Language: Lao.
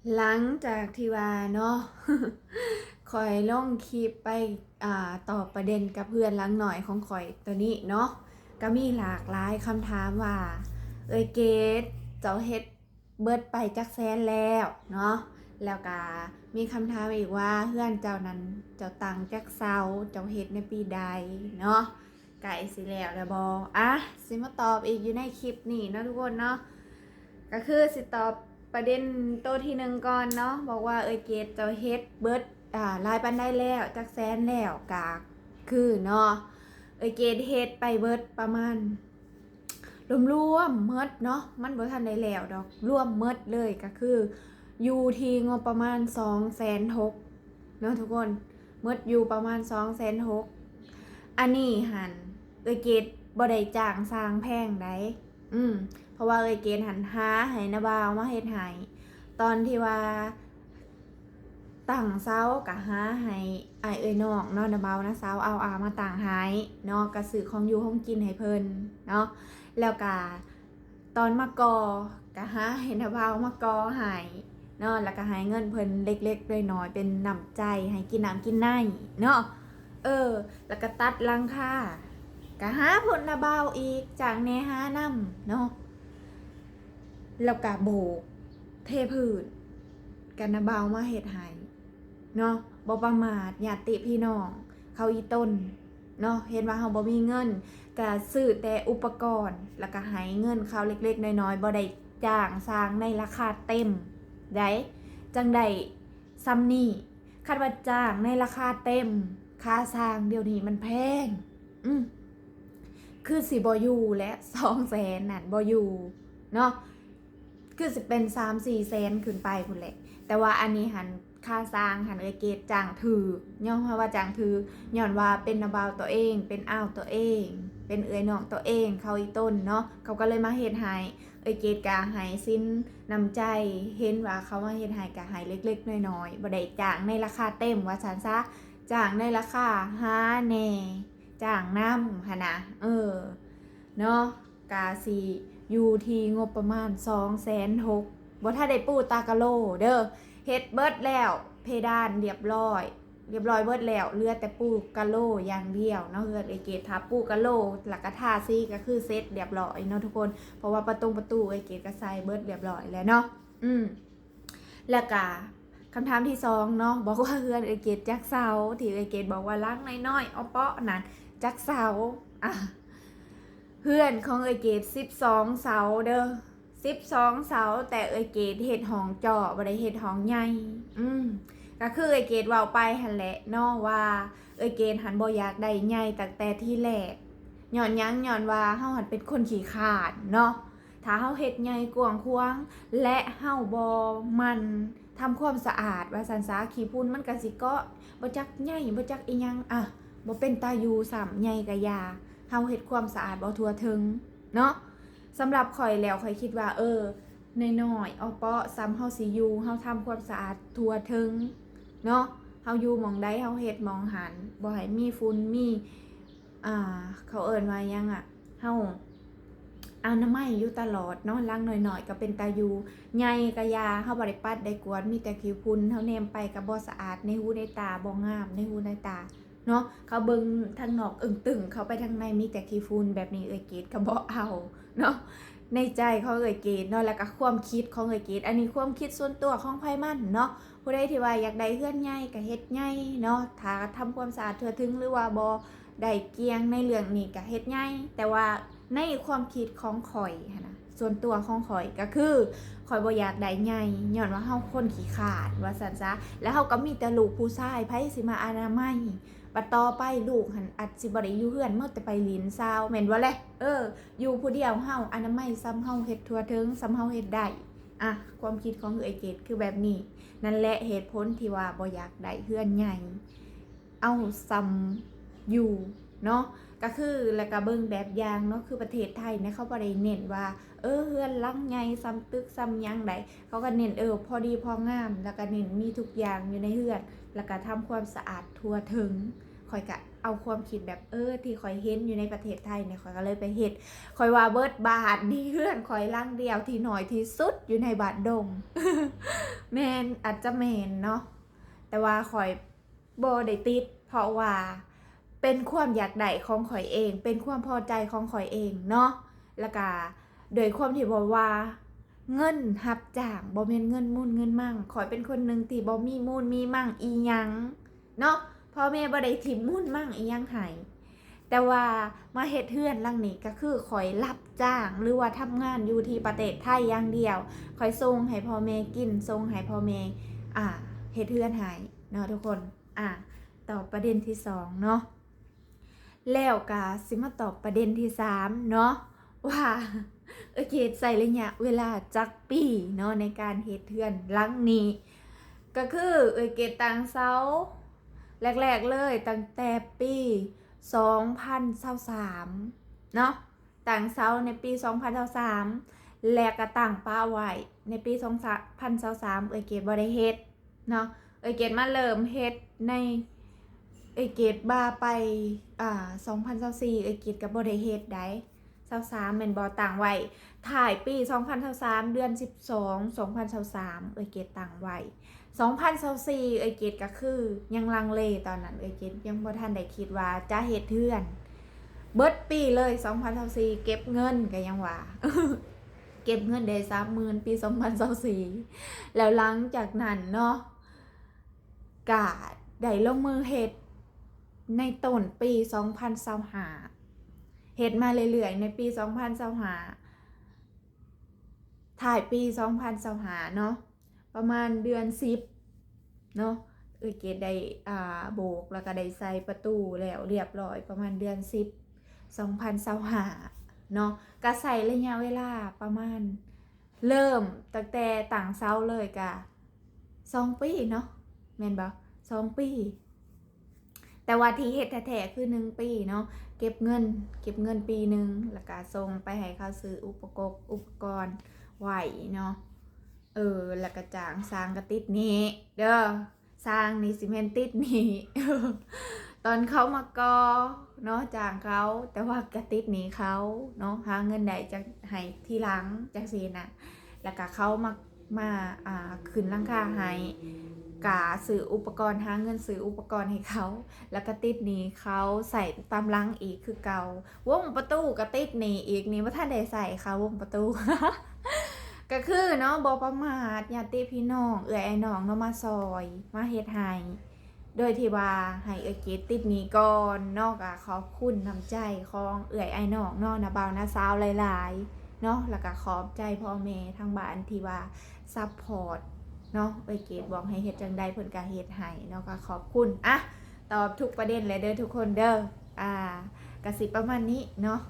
ຫຼັງຈາກທີ່ວ່າເນາະ ຂ້ອຍລົງຄລິບໄປ ອ່າ ຕອບປະເດັນກັບເຮືອນຫຼັງນ້ອຍຂອງຂ້ອຍໂຕນີ້ເນາະ ກະມີຫຼາກຫຼາຍຄຳຖາມວ່າ ເອື້ອຍເກດ ເຈົ້າເຮັດເບິດໄປຈັກແສນແລ້ວເນາະ? ແລ້ວກະມີຄຳຖາມອີກວ່າ ເຮືອນເຈົ້ານັ້ນ ເຈົ້າຕັ້ງຈັກເສົາ? ເຈົ້າເຮັດໃນປີໃດເນາະ? ໃກ້ຊິແລ້ວແລ້ວບໍ່? ອ່ະ ຊິມາຕອບອີກຢູ່ໃນຄລິບນີ້ເນາະທຸກຄົນເນາະ ກະຄືຊິຕອບປະເດັນໂຕທີໜຶ່ງກ່ອນເນາະ ບອກວ່າ ເອື້ອຍເກດ ເຈົ້າເຮັດເບິດ ອ່າ ຫຼາຍປານໃດແລ້ວ ຈັກແສນແລ້ວ? ກະຄືເນາະ ເອື້ອຍເກດເຮັດໄປເບິດປະມານ ລວມໆໝົດເນາະ ມັນບໍ່ທັນໄດ້ແລ້ວດອກ ລວມໝົດເລີຍກະຄືຢູ່ທີ່ງົບປະມານສອງແສນຫົກເນາະທຸກຄົນ ໝົດຢູ່ປະມານສອງແສນຫົກ ອັນນີ້ຫັ້ນ ເອື້ອຍເກດບໍ່ໄດ້ຈ້າງຊ່າງແພງໃດ໋ ອືມ ເພາະວ່າເອື້ອຍເກດຫັ້ນຫາໃຫ້ນ້າບ່າວມາເຮັດໃຫ້ ຕອນທີ່ວ່າ ຕັ້ງເສົາກະຫາໃຫ້ອ້າຍເອື້ອຍນ້ອງເນາະ ນ້າບ່າວນ້າສາວເອົາອາມາຕັ້ງໃຫ້ເນາະ ກະຊື້ຂອງຢູ່ຂອງກິນໃຫ້ເພິ່ນເນາະ ແລ້ວກະຕອນມາກໍ່ກະຫາໃຫ້ນ້າບ່າວມາກໍ່ໃຫ້ເນາະ ແລ້ວກະໃຫ້ເງິນເພິ່ນເລັກໆນ້ອຍໆ ເປັນນ້ຳໃຈ ໃຫ້ກິນນ້ຳກິນໃນເນາະ ເອີ ແລ້ວກະຕັດຫຼັງຄາ ກະຫາພຸ້ນ ນ້າບ່າວອີກ ຈ້າງແດ່ຫານຳເນາະ ແລ້ວກະໂບກເທພື້ນ ກະນ້າບ່າວມາເຮັດໃຫ້ເນາະ ບໍ່ປະໝາດຍາດຕິພີ່ນ້ອງເຂົາອີ່ຕົນເນາະ ເຫັນວ່າເຮົາບໍ່ມີເງິນ ກະຊື້ແຕ່ອຸປະກອນ ແລ້ວກະໃຫ້ເງິນເຂົາເລັກໆນ້ອຍໆ ບໍ່ໄດ້ຈ້າງຊ່າງໃນລາຄາເຕັມໃດ໋ ຈັ່ງໄດ້ສ່ຳນີ້ ຄັນວ່າຈ້າງໃນລາຄາເຕັມ ຄ່າຊ່າງດຽວນີ້ມັນແພງ ອືມ ຄືຊິບໍ່ຢູ່ແຫຼະ ສອງແສນນັ້ນບໍ່ຢູ່ເນາະ ຄືຊິເປັນສາມສີ່ແສນຂຶ້ນໄປພຸ້ນແຫຼະ ແຕ່ວ່າອັນນີ້ຫັ້ນ ຄ່າຊ່າງຫັ້ນ ເອື້ອຍເກດຈ້າງຖືກ ຍ້ອນວ່າຈ້າງຖືກ ຍ້ອນວ່າເປັນນ້າບ່າວໂຕເອງ ເປັນອ້າວໂຕເອງ ເປັນເອື້ອຍນ້ອງໂຕເອງ ເຂົາອີ່ຕົນເນາະ ເຂົາກະເລີຍມາເຮັດໃຫ້ ເອື້ອຍເກດກະໃຫ້ສິນນ້ຳໃຈ ເຫັນວ່າເຂົາມາເຮັດໃຫ້ກະໃຫ້ເລັກໆນ້ອຍໆ ບໍ່ໄດ້ຈ້າງໃນລາຄາເຕັມວ່າຊັ້ນຊະ ຈ້າງໃນລາຄາຫາແດ່ ຈ້າງນຳຫັ້ນນະ ເອີ ເນາະ ກະຊິຢູ່ທີ່ງົບປະມານສອງແສນຫົກ ບໍ່ທັນໄດ້ປູຕາກະໂລເດີ ເຮັດເບິດແລ້ວ ເພດານລຽບຮ້ອຍ ລຽບຮ້ອຍເບິດແລ້ວ ເຫຼືອແຕ່ປູກະໂລຢ່າງດຽວເນາະ ເຮືອນເອື້ອຍເກດ ຖ້າປູກະໂລ ແລ້ວກະທາສີກະຄືເສັດລຽບຮ້ອຍເນາະທຸກຄົນ ເພາະວ່າປະຕົງປະຕູເອື້ອຍເກດກະໃສ່ເບິດລຽບຮ້ອຍແລ້ວເນາະ ອືມ ແລ້ວກະຄຳຖາມທີສອງເນາະ ບອກວ່າເຮືອນເອື້ອຍເກດຈັກເສົາ ທີ່ເອື້ອຍເກດບອກວ່າຫຼັງນ້ອຍໆ ເອາະເປາະນັ້ນ ຈັກເສົາ? ອ່ະ ເຮືອນຂອງເອື້ອຍເກດສິບສອງເສົາເດີ ສິບສອງເສົາ ແຕ່ເອື້ອຍເກດເຮັດຫ້ອງເຈາະ ບໍ່ໄດ້ເຮັດຫ້ອງໃຫຍ່ ອືມ ກະຄືເອື້ອຍເກດເວົ້າໄປຫັ້ນແຫຼະເນາະ ວ່າເອື້ອຍເກດຫັ້ນບໍ່ຢາກໄດ້ໃຫຍ່ຕັ້ງແຕ່ທີແລກ ຍ້ອນຫຍັງ? ຍ້ອນວ່າເຮົາຫັ້ນເປັນຄົນຂີ້ຄ້ານເນາະ ຖ້າເຮົາເຮັດໃຫຍ່ກວ້າງຂວາງ ແລະ ເຮົາບໍ່ໝັ່ນທຳຄວາມສະອາດວ່າຊັ້ນຊະ ຂີ້ຝຸ່ນມັນກະຊິເກາະ ບໍ່ຈັກໃຍ ບໍ່ຈັກອີ່ຫຍັງ ອ່ະ ບໍ່ເປັນຕາຢູ່ຊ້ຳ ໃຫຍ່ກະຢ່າ ເຮົາເຮັດຄວາມສະອາດບໍ່ທົ່ວເຖິງເນາະ. ສຳລັບຂ້ອຍແລ້ວ ຂ້ອຍຄິດວ່າ ເອີ ນ້ອຍໆ ເອາະເປາະ ສ່ຳເຮົາຊິຢູ່ ເຮົາທຳຄວາມສະອາດທົ່ວເຖິງເນາະ ເຮົາຢູ່ໝ່ອງໃດ ເຮົາເຮັດໝ່ອງຫັ້ນ ບໍ່ໃຫ້ມີຝຸ່ນ ມີ ອ່າ ເຂົາເອີ້ນວ່າຫຍັງອະ ເຮົາອະນາໄມຢູ່ຕະຫຼອດເນາະ ຫຼັງນ້ອຍໆ ກະເປັນຕາຢູ່ ໃຫຍ່ກະຢ່າ ເຮົາບໍ່ໄດ້ປັດໄດ້ກວາດ ມີແຕ່ຂີ້ຝຸ່ນ ເຮົາແນມໄປກະບໍ່ສະອາດ ໃນຫູໃນຕາ ບໍ່ງາມໃນຫູໃນຕາເນາະ ເຂົາເບິ່ງທາງນອກເອິ້ງຕຶ້ງ ເຂົ້າໄປທາງໃນມີແຕ່ຂີ້ຝຸ່ນ ແບບນີ້ເອື້ອຍເກດກະບໍ່ເອົາເນາະ ໃນໃຈຂອງເອື້ອຍເກດເນາະ ແລ້ວກະຄວາມຄິດຂອງເອື້ອຍເກດ ອັນນີ້ຄວາມຄິດສ່ວນຕົວຂອງໃຜມັນເນາະ ຜູ້ໃດທີ່ວ່າຢາກໄດ້ເຮືອນໃຫຍ່ກະເຮັດໃຫຍ່ເນາະ ຖ້າທຳຄວາມສະອາດທົ່ວເຖິງ ຫຼືວ່າບໍ່ໄດ້ກ່ຽງໃນເລື່ອງນີ້ກະເຮັດໃຫຍ່ ແຕ່ວ່າໃນຄວາມຄິດຂອງຂ້ອຍຫັ້ນນະ ສ່ວນຕົວຂອງຂ້ອຍກະຄື ຂ້ອຍບໍ່ຢາກໄດ້ໃຫຍ່ ຍ້ອນວ່າເຮົາຄົນຂີ້ຄ້ານວ່າຊັ້ນຊະ ແລ້ວເຮົາກະມີແຕ່ລູກຜູ້ຊາຍ ໃຜຊິມາອະນາໄມ ບັດຕໍ່ໄປລູກຫັ້ນອາດຊິບໍ່ໄດ້ຢູ່ເຮືອນ ເໝິດແຕ່ໄປຫຼິ້ນສາວ ແມ່ນບໍ່ແລະ? ເອີ ຢູ່ຜູ້ດຽວເຮົາອະນາໄມ ສ່ຳເຮົາເຮັດທົ່ວເຖິງ ສ່ຳເຮົາເຮັດໄດ້ ອ່ະ ຄວາມຄິດຂອງເອື້ອຍເກດຄືແບບນີ້ ນັ້ນແຫຼະເຫດຜົນທີ່ວ່າບໍ່ຢາກໄດ້ເຮືອນໃຫຍ່ ເອົາສ່ຳຢູ່ເນາະ ກະຄື ແລ້ວກະເບິ່ງແບບຢ່າງເນາະ ຄືປະເທດໄທນະ ເຂົາບໍ່ໄດ້ເນັ້ນວ່າ ເອີ ເຮືອນຫຼັງໃຫຍ່ ສ່ຳຕຶກ ສ່ຳຫຍັງໃດ ເຂົາກະເນັ້ນ ເອີ ພໍດີພໍງາມ ແລ້ວກະເນັ້ນມີທຸກຢ່າງຢູ່ໃນເຮືອນ ແລ້ວກະທຳຄວາມສະອາດທົ່ວເຖິງ ຂ້ອຍກະເອົາຄວາມຄິດແບບ ເອີ ທີ່ຂ້ອຍເຫັນຢູ່ໃນປະເທດໄທນີ້ ຂ້ອຍກໍເລີຍໄປເຮັດ. ຂ້ອຍວ່າເບິດບ້ານນີ້ ເຮືອນຂ້ອຍຫຼັງດຽວທີ່ນ້ອຍທີ່ສຸດຢູ່ໃນບ້ານດົງ. ແມ່ນ ອາດຈະແມ່ນເນາະ ແຕ່ວ່າຂ້ອຍບໍ່ໄດ້ຕິດ ເພາະວ່າເປັນຄວາມຢາກໄດ້ຂອງຂ້ອຍເອງ ເປັນຄວາມພໍໃຈຂອງຂ້ອຍເອງເນາະ ແລ້ວກະດ້ວຍຄວາມທີ່ວ່າ ວ່າເງິນຮັບຈ້າງ ບໍ່ແມ່ນເງິນມູນເງິນມັ່ງ. ຂ້ອຍເປັນຄົນໜຶ່ງທີ່ບໍ່ມີມູນມີມັ່ງອີ່ຫຍັງເນາະ ພໍ່ແມ່ບໍ່ໄດ້ຖິ້ມມູນມັ່ງອີ່ຫຍັງໃຫ້. ແຕ່ວ່າມາເຮັດເຮືອນຫຼັງນີ້ ກໍຄືຂ້ອຍຮັບຈ້າງ ຫຼືວ່າທຳງານຢູ່ທີ່ປະເທດໄທຢ່າງດຽວ. ຂ້ອຍສົ່ງໃຫ້ພໍ່ແມ່ກິນ ສົ່ງໃຫ້ພໍ່ແມ່ ອ່າ ເຮັດເຮືອນໃຫ້ເນາະທຸກຄົນ. ອ່າ ຕອບປະເດັນທີສອງເນາະ ແລ້ວກະຊິມາຕອບປະເດັນທີສາມເນາະ ວ່າເອື້ອຍເກດໃຊ້ໄລຍະເວລາຈັກປີເນາະ ໃນການເຮັດເຮືອນຫຼັງນີ້. ກໍຄືເອື້ອຍເກດຕັ້ງເສົາແລກໆເລີຍ ຕັ້ງແຕ່ປີສອງພັນຊາວສາມເນາະ ຕັ້ງເສົາໃນປີສອງພັນຊາວສາມ ແລະກະຕັ້ງປະໄວ້ໃນປີສອງພັນຊາວສາມ ເອື້ອຍເກດບໍ່ໄດ້ເຮັດເນາະ. ເອື້ອຍເກດມາເລີ່ມເຮັດໃນ ເອື້ອຍເກດວ່າໄປ ອ່າ ສອງພັນຊາວສີ່ ເອື້ອຍເກດກໍບໍ່ໄດ້ເຮັດໃດ໋ ຊາວສາມແມ່ນບໍ່? ຕັ້ງໄວ້ທ້າຍປີສອງພັນຊາວສາມ ເດືອນສິບສອງ ສອງພັນຊາວສາມ ເອື້ອຍເກດຕັ້ງໄວ້. ສອງພັນຊາວສີ່ ເອື້ອຍເກດກໍຄືຍັງລັງເລ ຕອນນັ້ນເອື້ອຍເກດຍັງບໍ່ທັນໄດ້ຄິດວ່າຈະເຮັດເຮືອນ. ເບິດປີເລີຍ ສອງພັນຊາວສີ່ ເກັບເງິນ ກໍຍັງວ່າ ເກັບເງິນໄດ້ສາມໝື່ນ ປີສອງພັນຊາວສີ່ ແລ້ວຫຼັງຈາກນັ້ນເນາະ ກະໄດ້ລົງມືເຮັດໃນຕົ້ນປີສອງພັນຊາວຫ້າ ເຮັດມາເລື້ອຍໆ ໃນປີສອງພັນຊາວຫ້າ ທ້າຍປີສອງພັນຊາວຫ້າເນາະ ປະມານເດືອນສິບເນາະ ເອື້ອຍເກດໄດ້ ອ່າ ໂບກ ແລ້ວກະໄດ້ໃສ່ປະຕູແລ້ວລຽບລ້ອຍ ປະມານເດືອນສິບ ສອງພັນຊາວຫ້າເນາະ ກະໃຊ້ໄລຍະເວລາປະມານ ເລີ່ມຕັ້ງແຕ່ຕັ້ງເສົາເລີຍກະສອງປີເນາະ ແມ່ນບໍ່? ສອງປີ ແຕ່ວ່າທີ່ເຮັດແທ້ໆຄືໜຶ່ງປີເນາະ ເກັບເງິນ ເກັບເງິນປີໜຶ່ງ ແລ້ວກະສົ່ງໄປໃຫ້ເຂົາຊື້ອຸປະກົບ ອຸປະກອນໄວ້ເນາະ ເອີ ແລ້ວກະຈ້າງຊ່າງກະຕິດໜີ້ເດີ. ຊ່າງນີ້ຊິແມ່ນຕິດໜີ້ ຕອນເຂົາມາກໍ່ເນາະ ຈ້າງເຂົາ ແຕ່ວ່າກະຕິດໜີ້ເຂົາເນາະ ຫາເງິນໄດ້ຈັກໃຫ້ທີຫຼັງ ຈັ່ງຊີ້ນະ ແລ້ວກະເຂົາມາ ມາ ອ່າ ຂຶ້ນຫຼັງຄາໃຫ້ ກະຊື້ອຸປະກອນ ຫາເງິນຊື້ອຸປະກອນໃຫ້ເຂົາ ແລ້ວກະຕິດໜີ້ເຂົາໃຊ້ຕາມຫຼັງອີກຄືເກົ່າ. ວົງປະຕູກະຕິດໜີ້ອີກ ນີ້ບໍ່ທັນໄດ້ໃຊ້ຄ່າວົງປະຕູ ກະຄືເນາະ ບໍ່ປະໝາດ ຍາດຕິພີ່ນ້ອງ ເອື້ອຍອ້າຍນ້ອງເນາະ ມາຊ່ອຍ ມາເຮັດໃຫ້ ໂດຍທີ່ວ່າໃຫ້ເອື້ອຍເກດຕິດໜີ້ກ່ອນເນາະ. ກະຂອບຄຸນນ້ຳໃຈຂອງເອື້ອຍອ້າຍນ້ອງເນາະ ນ້າບ່າວນ້າສາວຫຼາຍໆເນາະ ແລ້ວກະຂອບໃຈພໍ່ແມ່ທາງບ້ານທີ່ວ່າຊັບພອດເນາະ ເອື້ອຍເກດບອກໃຫ້ເຮັດຈັ່ງໃດເພິ່ນກະເຮັດໃຫ້ເນາະ ກະຂອບຄຸນ. ອ່ະ ຕອບທຸກປະເດັນແລ້ວເດີທຸກຄົນເດີ ອ່າ ກະຊິປະມານນີ້ເນາະ.